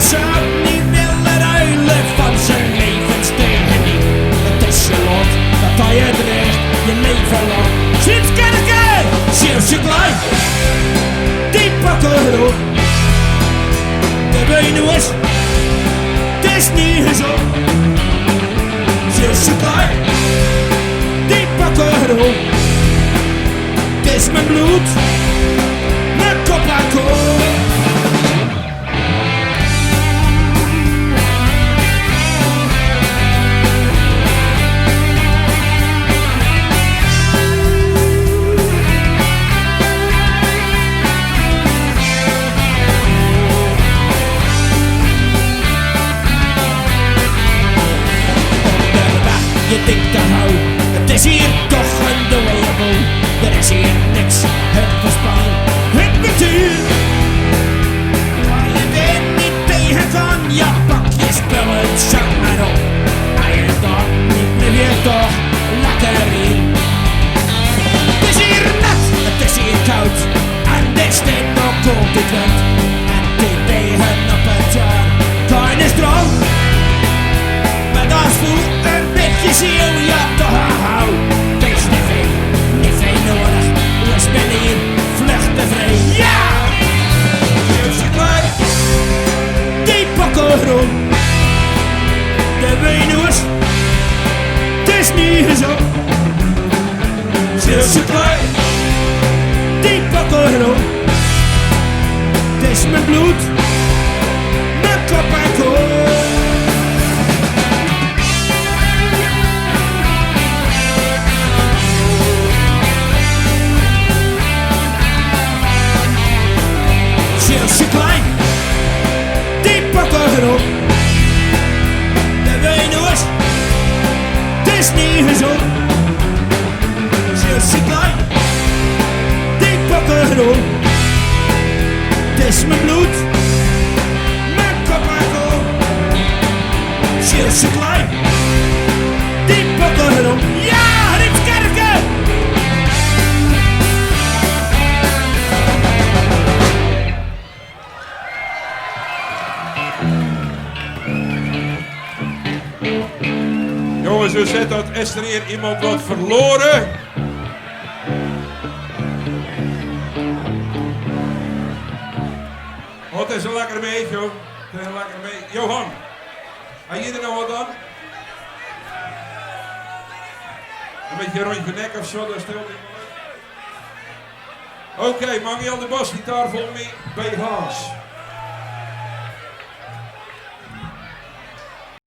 Bossen, die willen ruilen van zijn levensdelen niet. Het is je lot dat hij het recht je leven lang. Sint-Kerke, Zeeuwse klein, die pakken op. De Wenuws, het is niet gezond. Zeeuwse klein, die pakken op. Het is mijn bloed, mijn kop aan kop. Onderweg je dikke hou, het is hier toch een dode boel. Er is hier niks, het verspan, het natuur. Waar je dit niet tegen kan, ja pak je spullen, zak maar op. Als je dat niet meer weer toch lekker hier. Het is hier nat, het is hier koud en dit steekt nog komt het wind. En die tegen op het jaar, keine stroom. Maar dat is voor een beetje ziel, ja toch hou. Het is niet veel, niet veel nodig, dus ben hier vluchtenvrij. Ja! Zeeuwse klei, die pakken groen. De Wenuws, het is niet gezond. Zeeuwse klei, die pakken groen. Het is mijn bloed, mijn kop en kool. Zeeuwse klein, die pakken groen. De Wenuws, het is niet gezond. Zeeuwse klein, die pakken groen. Het is mijn bloed, mijn kop en kool. Zeeuwse klein, die pakken groen. Ja, Riemskerke! Jongens, u zet dat is er hier iemand wat verloren? Oh, het is een lekker beetje, hoor. Het is een lekker beetje. Johan, heb je er nou wat aan? Een beetje rond je nek of zo, dat stelt niet mooi. Oké, okay, Mangiel de basgitaar voor mij bij Haas.